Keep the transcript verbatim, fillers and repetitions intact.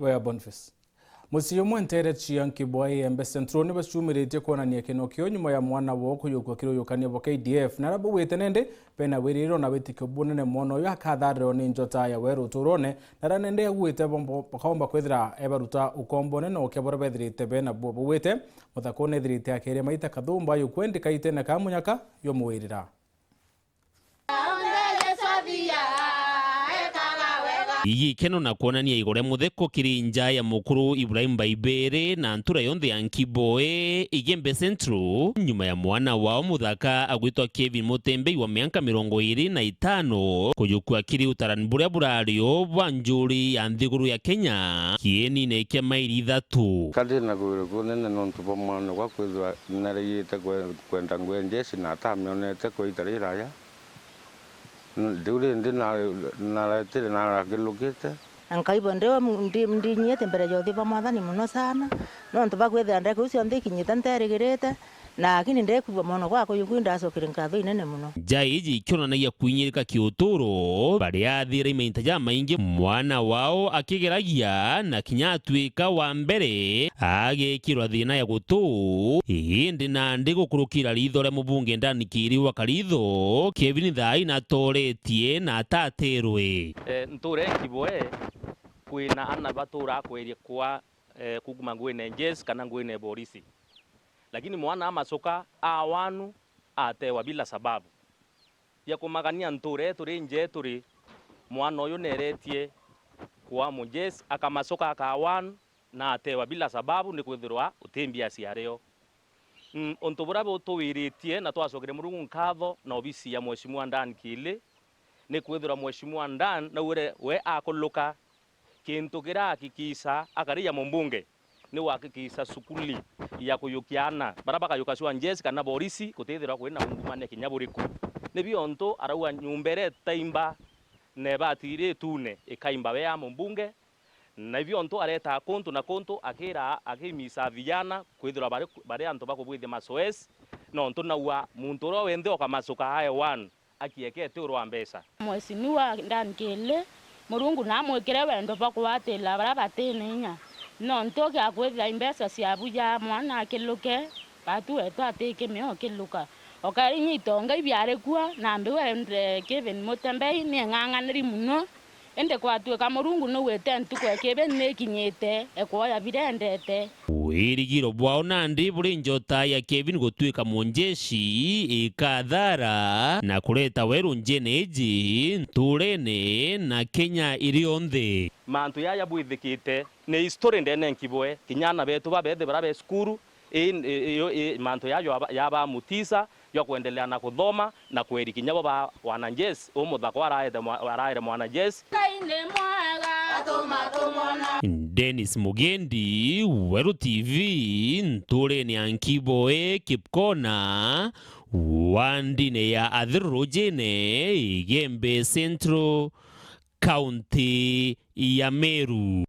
Wea Boniface. Mucii umwe nteere cia Nkibwa Igembe Central ni bacumiritie kwonania kino kio nyuma ya mwana wao kuyukua kiri uyukania bwa K D F, na aria baugite nindi bena wiriro na witikio bunene mwana uyu akatharirwa ni njota ya weru uturone, na aria nindi augite bombo-, bakaumba kwithira ebaruta ukombone na ukia buria bethirite bena buo. Baugite muthaka unethirite akiria maita kathumba yukwendika itene ka munyaka yomwirira. Igikeno na kwonania igore mutheko kiri nja ya mukuru Ibrahim Baibere na ntura yonthe ya Nkiboe, Igembe Central, nyuma ya mwana wao muthaka agwitwa Kevin Mutembei wa mianka mirongo iri na itano kujukua kiri utarani buria burario bwa njuri ya nthiguru ya Kenya, kienine kia mairi ithatu. Ka ndina kwirwa kunene nontu bwa mwana gwa kwithirwa naregite kwe-, kwenda ngui ya njeci na atamionete kwa ita riraya. Riu rindi na-, naretire na arakilukite. Na nkaigua ndi, ndi, ndinyiite mbere ya uthii bwa Mwathani mono sana, nontu bwa kwithira ndeka iu cionthe ikinyite nterigirite, na lakini ndekwigua mwono gwakwa jukui ndacokere nkatho inene mono. Nja iji ikionanagia kwinyirika kiuturo, baria athire imainta jamaingi mwana wao akigeragia na kinya atuika wa mbere agekirwa thina ya gutu, indi nandi gukurukira ritho ria mubunge Dan Kiiri wa Karitho, Kevin thaai natooretie na ataterwe. Eh, ntuura ya Nkiboe kwina ana baturaa kweria kwa, eh, kuma nguine njesi kana nguine borisi. Lakini mwana amacoka awanu atewa bila sababu. Bia kumagania ntuura yetu ri njeetu ri, mwana uyu neeretie kwa mujesi, akamacoka akawanu na atewa bila sababu, ni kwithirwa uti mbia ciario. Mm, untu buria butuwiritie na twacokere Murungu nkatho na obisi ya Mheshimiwa Dan Kiili, ni kwithirwa Mheshimiwa Dan naugire we akuluka, kintu kirahakikisha akari ya mumbunge ni gwakikisha cukuli ya kuyukia ana baria bakayuka cua njesi kana borisi gutithirwa kwina ungumania kinya buriku. Ni biontu arauga nyumba iria itaimba na ibati iria itune ikaimba we a mumbunge, na ibiontu aretaa kuntu na kuntu akira akimisa vijana kwithirwa bari, bari antu bakubwithia masoesi, nontu naua muntu uria wenthe ukamacuka ae one akiekete urwa mbeca. Mheshimiwa Dan Kiili, Murungu namwikire wendo bwa kugwatira baria batine inya, nontu gia kwithira imbeca ciabu ja mwana akiluke, batu wetu atikimio kiluka. Okari inya itonga ibiari kuo, na mbiu endre Kevin Mutembei ni eng'ang'aniri mono, indi kwatuika Murungu nugwite ntuku ya Kevin nikinyite ekwoya biria endete. Wirigiro bwao nandi buri njota ya Kevin gutuika munjeshi ikathara na kureta weru njene iji nturene na Kenya iri yonthe. Mantu yaya bwithikite ni history ndene Nkiboe, kinya ana betu babethe bara be cukuru, i, i, i, i, mantu yaya yaba, yaba mutisa jwa kwendelea na kuthoma na kweri kinya bo ba wanajeshi, u muthaka araete mwa-, araere mwanajeshi. Ngai ni mwega, atuma tumwona. Dennis Mugendi, Weru T V, nturene ya Nkiboe, Kipkona, wandine ya Athirurujine, Igembe Central, kaunti ya Meru.